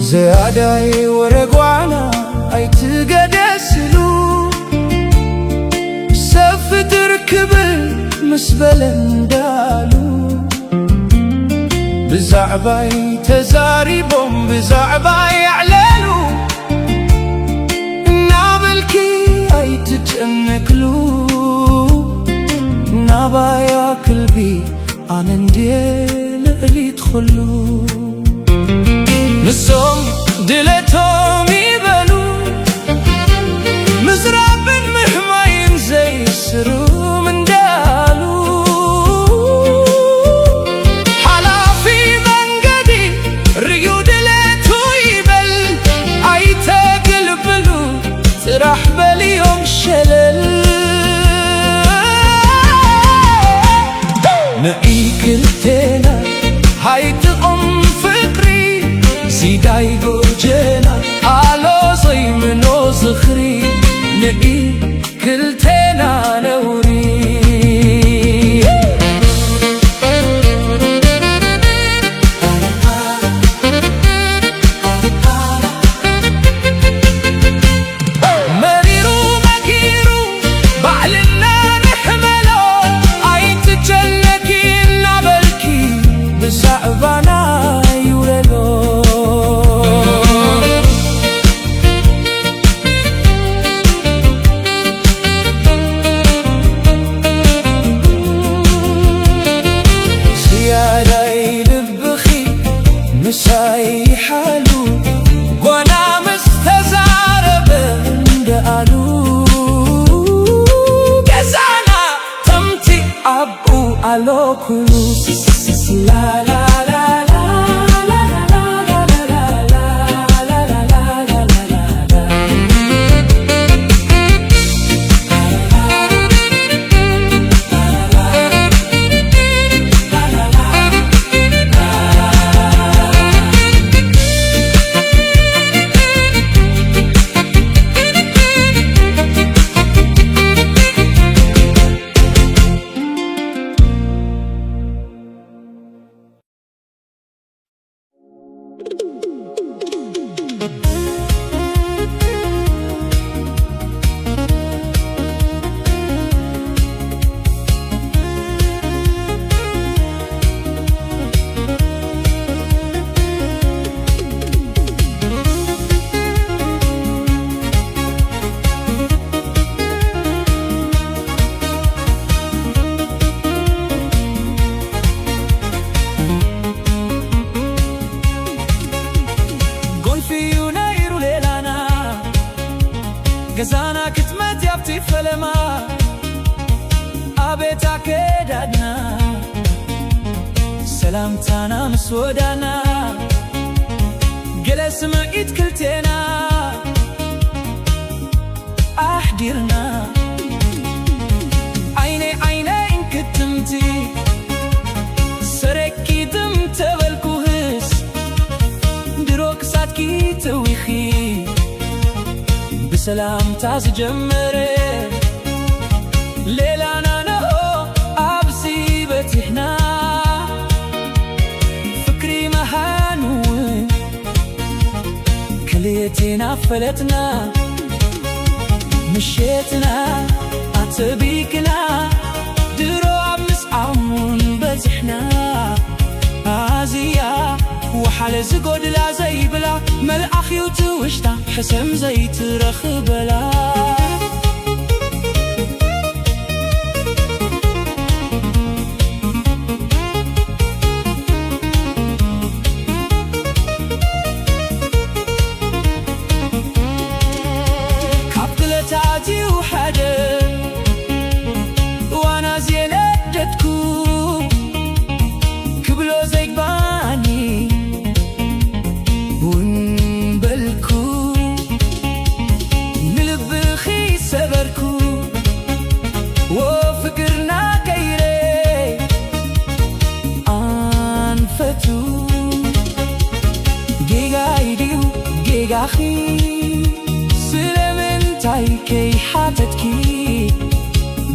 ዝያዳይ ወረጓና ኣይትገደስሉ፣ ሰብ ፍጥር ክብል ምስ በለ እንዳሉ፣ ብዛዕባይ ተዛሪቦም ብዛዕባይ ኣዕለሉ፣ እናበልኪ ኣይትጨነክሉ፣ ናባያ ክልቢ ኣነ እንድየ ልዕሊት ኹሉ። ንሶም ድለቶም ይበሉ፣ ምዝራብን ምሕማይን ዘይስሩም እንዳሉ፣ ሓላፊ መንገዲ ርእዩ ድሌቱ ይበል፣ ኣይተግልብሉ ጥራሕ በልዮም ሸለል። ንዒ ክልቴና ሃይጥቕም ፍቕሪ፣ ሲዳይ ጎጀና ኣሎ ዘይምኖ ዝኽሪ። ንዒ ክልቴና ነውሪ። መሪሩ መኪሩ ባዕልና ንሕመሎ፣ ኣይትጨነቂ እናበልኪ ብዛዕባና ይውረሎ። ዝያዳይ ልብኺ ምሳይ ይሓሉ፣ ጓና ምስ ተዛረበ እንደኣሉ፣ ገዛና ተምቲ ኣብኡ ኣሎ ኩሉ። ጎንፊ እዩ ነይሩ ሌላና፣ ገዛና ክትመት ያብቲ ፈለማ። ኣቤት ኣከዳድና፣ ሰላምታና ምስ ወዳና፣ ገለ ስምዒት ክልቴና ኣሕዲርና። ዓይነይ ዓይነይ እንክትምቲ፣ ሰረኪ ትም ተበልኩህስ፣ ድሮ ክሳድኪ ተዊኺ። ብሰላምታ ዝጀመረ ሌላና ነሆ ኣብዚ በቲሕና። ፍቅሪ መሃኑ እውን ክልቴና ፈለጥና። ምሸትና ኣተቢክና፣ ድሮ ኣብ ምስዓሙን በዚሕና። ኣዝያ ወሓለ ዝጎድላ ዘይብላ፣ መልኣኽዩ ትውሽታ ሕሰም ዘይትረኽበላ። ካብ ክለታት እዩ ሓደ ዋና ዝየነደድኩ። ኣኺ ስለምንታይ ከይሓተትኪ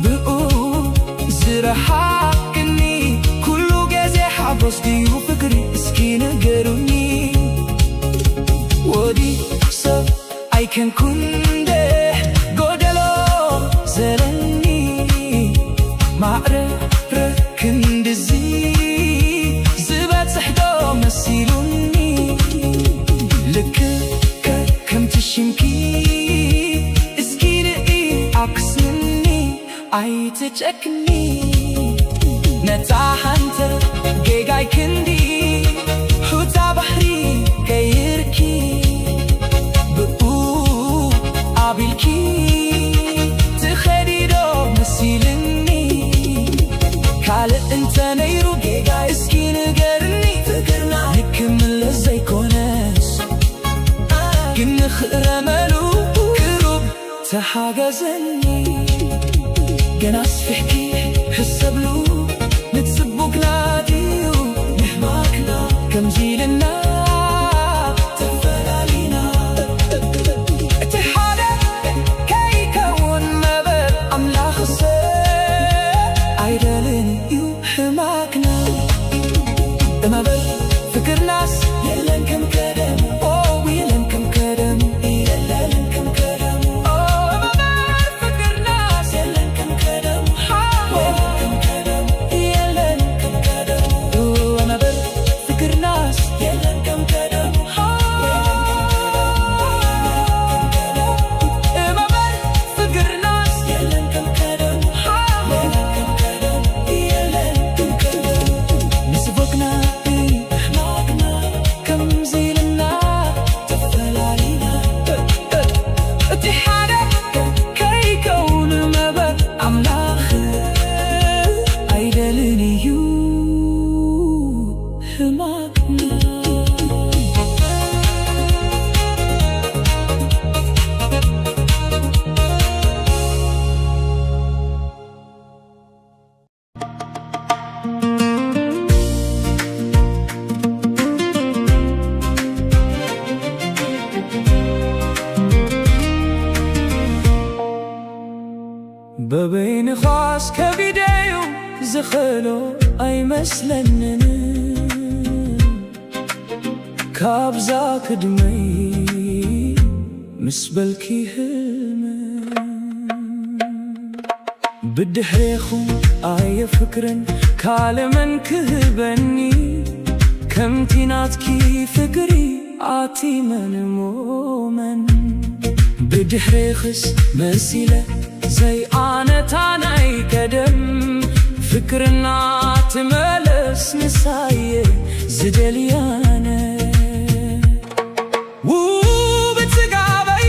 ብኡ ዝረሓቅኒ? ኩሉ ግዜ ሓጎስ ድዩ ፍቅሪ? እስኪ ንገሩኒ። ወዲ ሰብ ኣይከንኩን ደ ጎደሎ ዘለኒ? ማዕረ ክንድዚ ዝበጽሕ ዶ መሲሉኒ? ልክ ከምቲ ሽምኪ እስኪ ንኢ ኣክስኒ ኣይትጨክኒ። ነታ ሓንተ ጌጋይ ክንዲ ሑታ ባሕሪ ቀይርኪ ብኡ ኣቢልኪ ትኸዲ ዶ መሲልኒ? ካልእ እንተ ነይሩ ጌጋ እስኪ ንገርኒ። ፍቅርና ይክምለስ ዘይኮነስ ግን ንኽእረመሉ ቅሩብ ተሓገዘኒ። ገና ኣስፊሕኪ ሕሰብሉ። ንጽቡቅና ድዩ ንሕማቅና ከምዚ ኢልና ተፈላሊና? እቲ ሓደ ከይከውን መበር ኣምላኽሰ ኣይደልን እዩ ሕማቅና። እመበር ፍቅርናስ የለን ከም ቀደም፣ ኦ የለን ከም ቀደም፣ የለን ከም ቀደም። ኦ እመበር ፍቅርናስ የለን ከም ቀደም፣ ኦ የለን ከም ቀደም፣ የለን ከም ቀደም። ኦ እመበር ፍቅርናስ የለን ከም ቀደም፣ ኦ የለን ከም ቀደም፣ የለን ከም ቀደም። እመበር ፍቅርናስ የለን ከም ቀደም፣ የለን ከም ቀደም፣ የለን ከም ቀደም። ንስቦክና ንሕማቅና ከምዚ ኢልና ተፈላሊና። እቲ ሓደ ከይከውን መበር ኣምላኽ ኣይደልን እዩ ሕማቅና። በበይንኻስ ከቢደዩ ዝኽእሎ ኣይመስለንን። ካብዛ ክድመይ ምስ በልኪ ህልም ብድሕሬኹ ኣየ ፍቅርን ካልእ መን ክህበኒ? ከምቲ ናትኪ ፍቅሪ ኣቲ መን እሞ መን? ብድሕሬኽስ መሲለ ዘይኣነታ ናይ ቀደም ፍቅርና ትመለስ ንሳየ ዝደልያነ። ውብ ጽጋበይ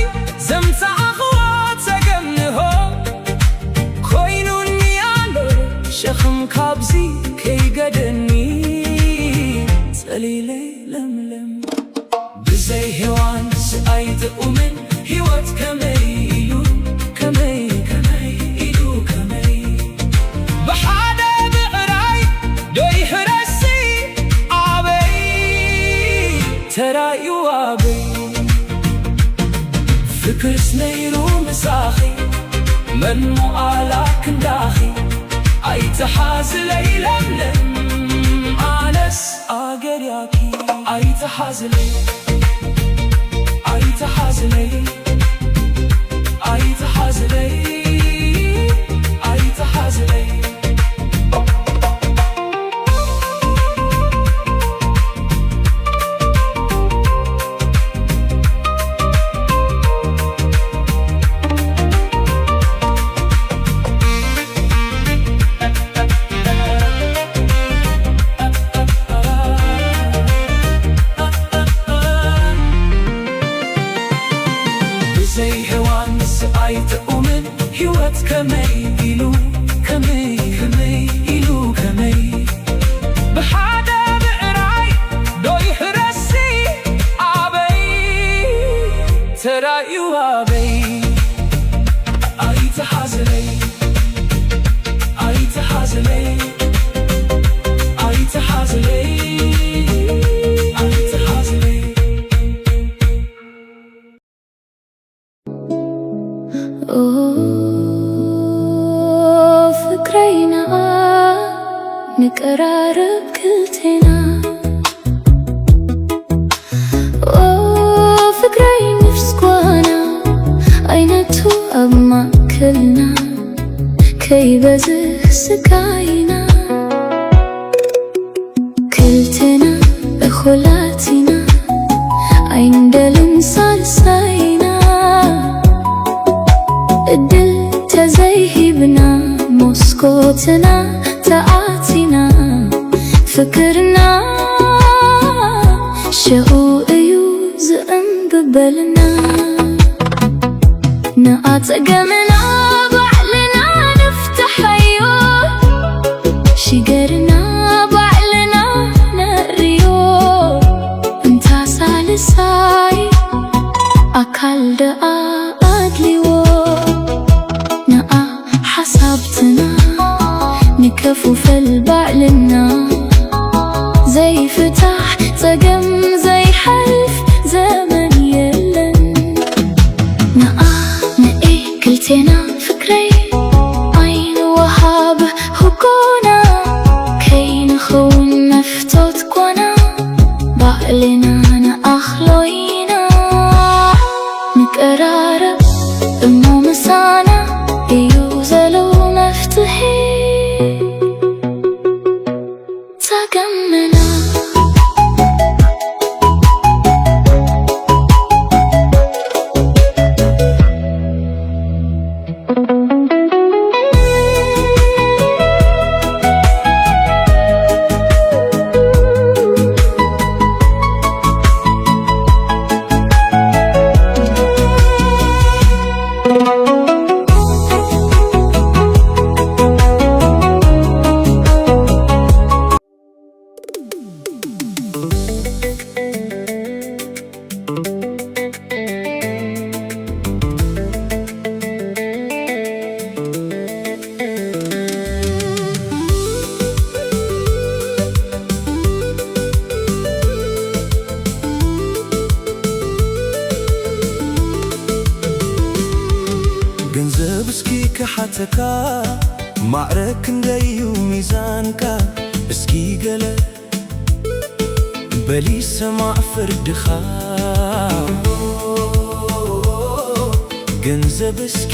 ዘምጻእኽዋ ጸገም ንሆ ኮይኑኒ ኣሎ ሸኽም ካብዚ ከይገደኒ ጸሊለይ ለምለም። ብዘይ ሄዋን ስኣይ ጥኡምን ህይወት ከመይ ኢሉ ከመይ ከመይ ኢሉ ከመይ ብሓደ ብዕራይ ዶ ይሕረሲ ኣበይ ተራዩ ኣበይ ፍቅርስ ነይሩ ምሳኺ መን ሞኣላ ክንዳኺ ኣይተሓዝለይ ለምለም ኣነስ ኣገርያኪ ኣይተሓዝለይ ኣይተሓዝለይ ኣይተሓዝለይ ኣይተሓዝለይ ብዘይ ሄዋን ስኣይ ጥኡምን ህይወት ከመይ ኢሉ ከመይ ከመይ ኢሉ ከመይ ብሓደ ብዕራይ ዶ ይሕረሲ ኣበይ ተራዩ ኣበይ ኣይተሓዝለይ ኣይተሓዝለይ ኣይተሓዝለይ ኣይተሓዝለይ ቀራረብ ክልቴና ኦ ፍቅረይ ምስ ጓና ዓይነቱ ኣብ ማእከልና ከይበዝህ ስቃይና ክልቴና እኹላት ኢና ኣይንደልን ሳልሳይና እድል ተዘይሂብና መስኮትና ተኣቲና ፍቅርና ሽዑ እዩ ዝእንብበልና ንኣ ጸገምና ባዕልና ንፍትሐዮ ሽግርና ባዕልና ነርእዮ እንታ ሳልሳይ ኣካል ደኣ ኣድልዎ ንኣ ሓሳብትና ንከፉፈል ባዕልና ዘይፍታሕ ጸገም ዘይሓልፍ ዘመን የለን ንኣ ንኤ ክልቴና ፍቅረይ ኣይንወሃብ ህጎና ከይንኸውን መፍቶት ጓና ባዕልና ንኣኽሎ ኢና ንቀራረብ እሞ ምሳና እዩ ዘሎ መፍትሒ ጸገምና ገንዘብ እስኪ ክሓተካ ማዕረ ክንደይ እዩ ሚዛንካ እስኪ ገለ በሊ ሰማዕ ፍርድኻ ገንዘብ እስኪ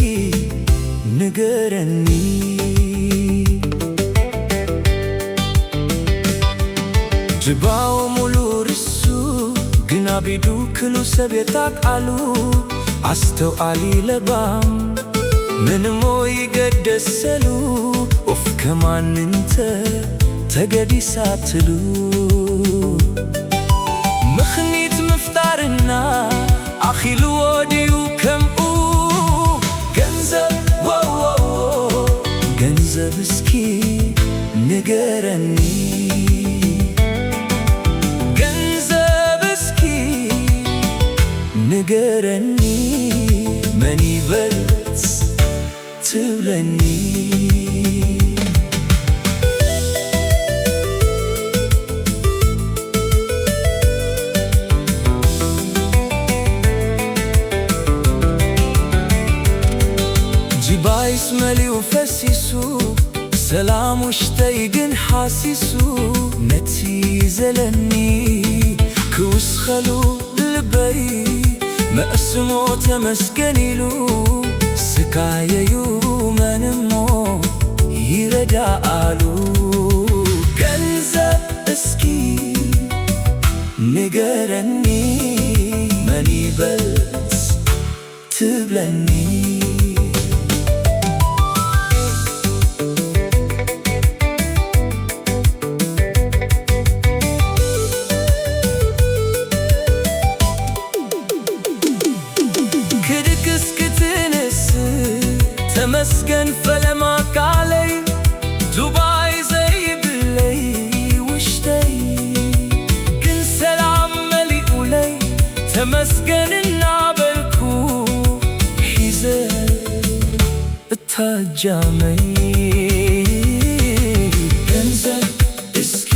ንገረኒ ጅባው ሙሉ ርሱ ግን ኣቢዱ ክሉ ሰብ የጣቃሉ ኣስተውዓሊ ለባም ምንሞ ይገደሰሉ ኡፍ ከማን እንተ ተገዲሳትሉ ምኽኒት ምፍጣርና ኣኺልዎ ድዩ ከምኡ ገንዘብ ወወዎ ገንዘብ እስኪ ንገረኒ ገንዘብ እስኪ ንገረኒ መን ይበልጽ ትብለኒ ጅባይስ መሊኡ ፈሲሱ ሰላም ውሽጠይ ግን ሓሲሱ ነቲ ዘለኒ ክውስኸሉ ልበይ መእስሞ ተመስገን ኢሉ ስቃየዩ መን እሞ ይረዳኣሉ ገንዘብ እስኪ ንገረኒ መን ይበልጽ ትብለኒ ክድቅስ ክትንስ ተመስገን ፈለማ ቃለይ ዱባይ ዘይብለይ ውሽጠይ ግን ሰላም መሊኡለይ ተመስገን እናበልኩ ሒዘ እታጃመይ ገንዘብ እስኪ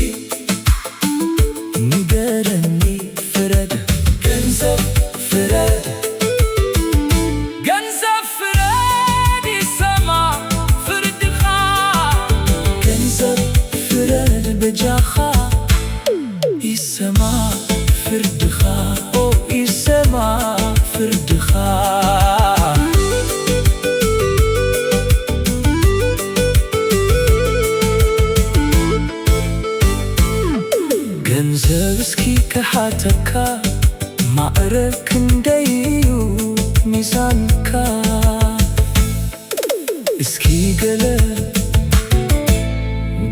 ንገረኒ ፍረድ ገንዘብ ፍረድ ገንዘብ ፍረድ ይሰማ ፍርድኻ ገንዘብ ፍረድ በጃኻ ይሰማ ፍርድኻ፣ ኦ ይሰማ ፍርድኻ። ገንዘብ እስኪ ክሓተካ፣ ማዕረ ክንደይ እዩ ሚዛንካ? እስኪ ገለ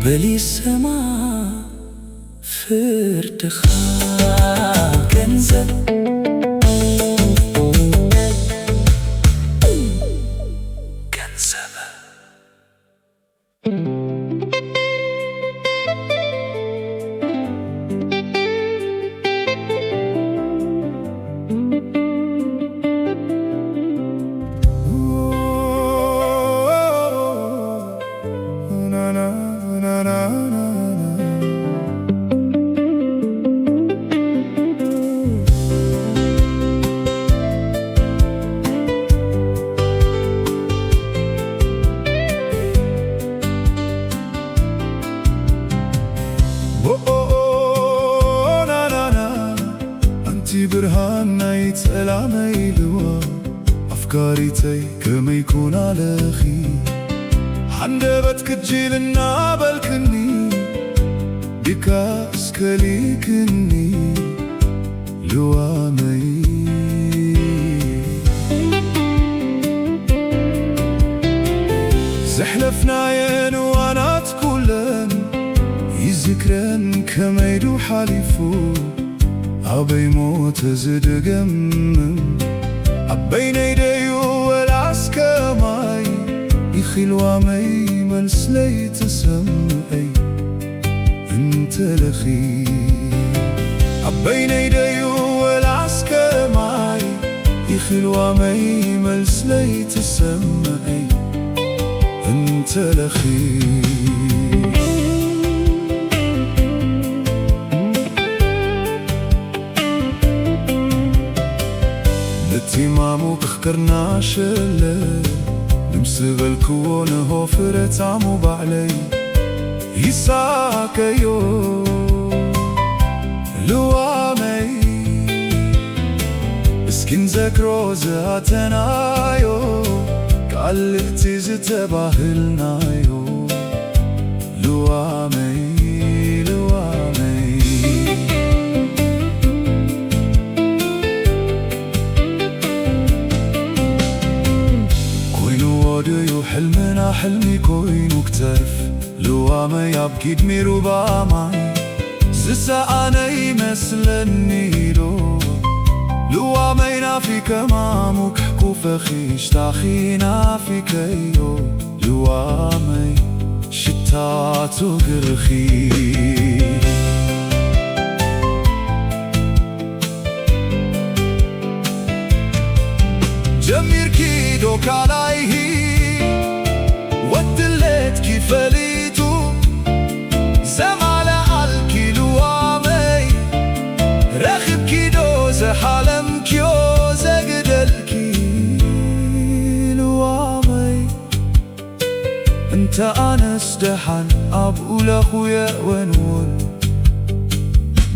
በል ይሰማ ፍርድኻ። ገንዘብ፣ ገንዘብ። ኦኦኦ ናናና፣ ኣንቲ ብርሃን ናይ ጸላመይ ልዋ፣ ኣፍቃሪተይ ከመይ ኮን ኣለኺ? ሃንደበት ክጅል እናበልክኒ፣ ድካስ ከሊክኒ ልዋመይ። ዘሕለፍናየን እዋናት ኩለን ይዝክረን ከመይ ዱ ሓሊፉ፣ ኣበይ ሞተ ዝደገምም? ኣበይነይ ደዩ ወላስ ከማይ ኢኺ ልዋመይ መልስለይ ትሰምዐይ እንተለኺ? ኣበይነይ ደዩ ወላስ ከማይ ኢኺ ልዋመይ መልስለይ ትሰምዐይ እንተለኺ? ነቲ ማሙ ክኽክርና ሸለ፣ ንምስ በልክዎ ንሆ ፍረታሙ ባዕለይ ይሳከዮ። ልዋመይ እስኪ ንዘክሮ ዝኣተናዮ፣ ካልእቲ ዝተባህልናዮ። ልዋመይ፣ ልዋመይ። ኮይኑ ወድዩ ሕልምና ሕልሚ ኮይኑ ክተርፍ፣ ልዋመይ ኣብ ጊድሚ ሩባ ማይ ዝሰኣነ ይመስለኒ ዶ? ልዋመይ ናፊ ከማሙ ክሕኩፈኺ ሽታኺ ናፊከዮ። ልዋመይ ሽታቱ ግርኺ ጀሚርኪ ዶ ካላይሂ ወድለትኪ ፈሊጡ ዘማለ ኣልኪ ልዋመይ ረኺብኪ ዶ ዘሓለምክዮ ዘግደልኪ ልዋመይ? እንተ ኣነስ ደሓን ኣብኡ ለኹየ ወንውን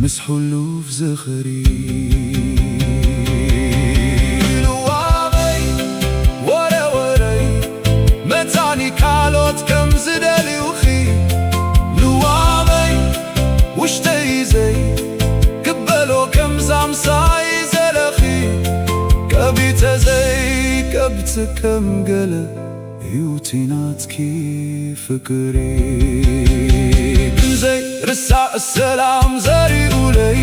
ምስ ሕሉፍ ዝኽሪ ልዋመይ ወረ ወረይ መታኒ ካልኦት ከም ዝደልዩኺ ልዋመይ ውሽጠይ ዘይ ክበሎ ከም ዛምሳይ ዘለኺ ቀቢተ ዘይ ቀብት ከም ገለ ህይወቲ ናትኪ ፍቅሪ ክንዘይ ርሳእ ሰላም ዘሪኡለዩ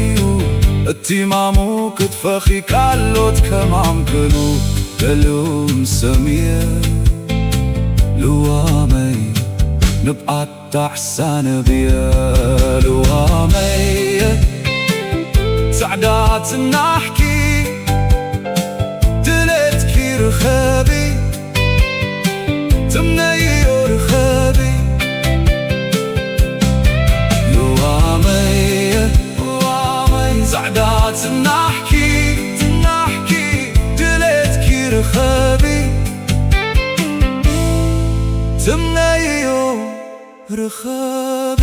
እቲ ማሙ ክትፈኺ ካሎት ከማምክሉ ደልም ሰምየ ልዋመይ ንብኣት ዳሕሳነ ብየ ልዋመይ ጻዕዳ ትናሕኪ ድሌትኪ ርኸቢ ትምነይዮ ርኸቢ ልዋመይ ልዋመይ ጻዕዳ ትናሕኪ ትናሕኪ ድሌትኪ ርኸቢ ትምነይዮ ርኸቢ